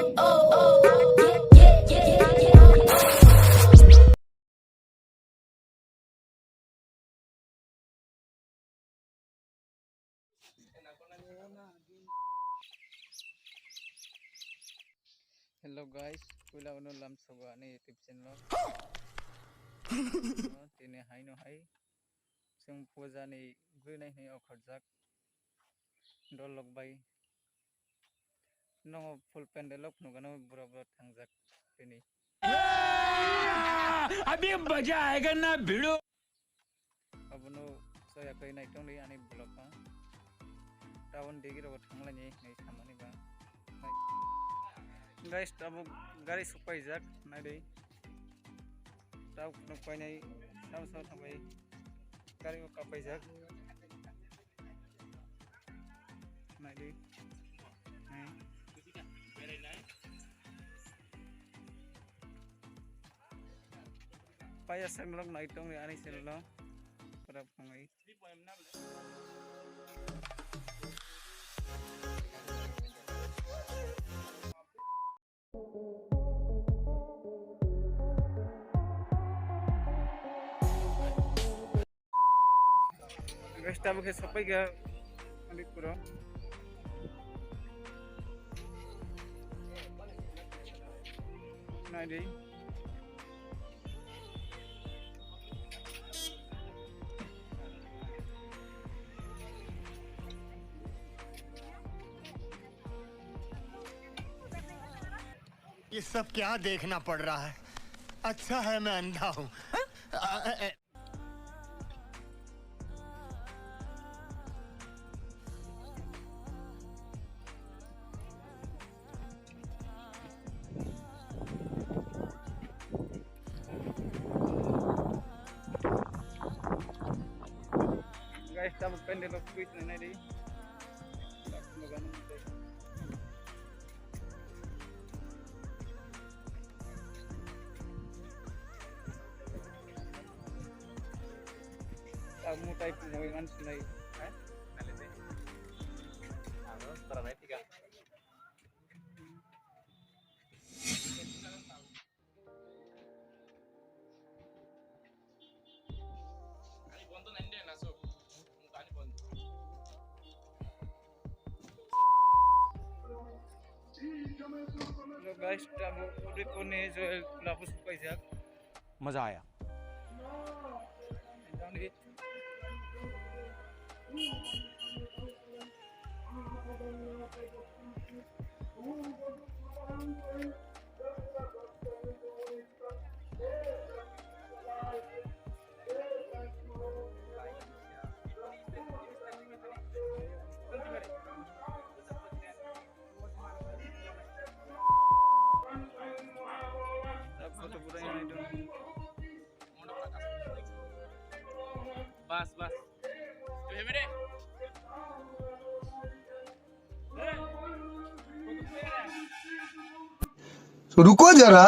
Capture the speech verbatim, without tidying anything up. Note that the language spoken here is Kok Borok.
Hello guys, puila uno lamsogo ani YouTube channel. Tini haino hai chwng puja ni grinai hwnwi okharjak dolok bai. Nongo full pandal o phunukgano bura bura thangjak tini. अभी मजा आएगा ना भिड़ो। Abono soya koi nai tongdi ani vlog o. Town digi rogo thanglaini hinwi samani ba. Guys, tabuk gari sokpaijak naidi. Tabuk phunuk painai, tabuk so thangbai gari o kapaijak. Naidi. Hmm. Paya sak nok nai tong ani channel o. Pura phungai. Guys, tabuk khe sopai kha Alipuro. Naidi. ये सब क्या देखना पड़ रहा है? अच्छा है मैं अंधा हूँ। Guys, tabuk pandal o kwit nai nai di. Tabuk mutai pungwi man sinai. Hello guys, tabuk Udaipurni Joel Club o sokpaijak. मजा आया। Bas, bas. रुको जरा।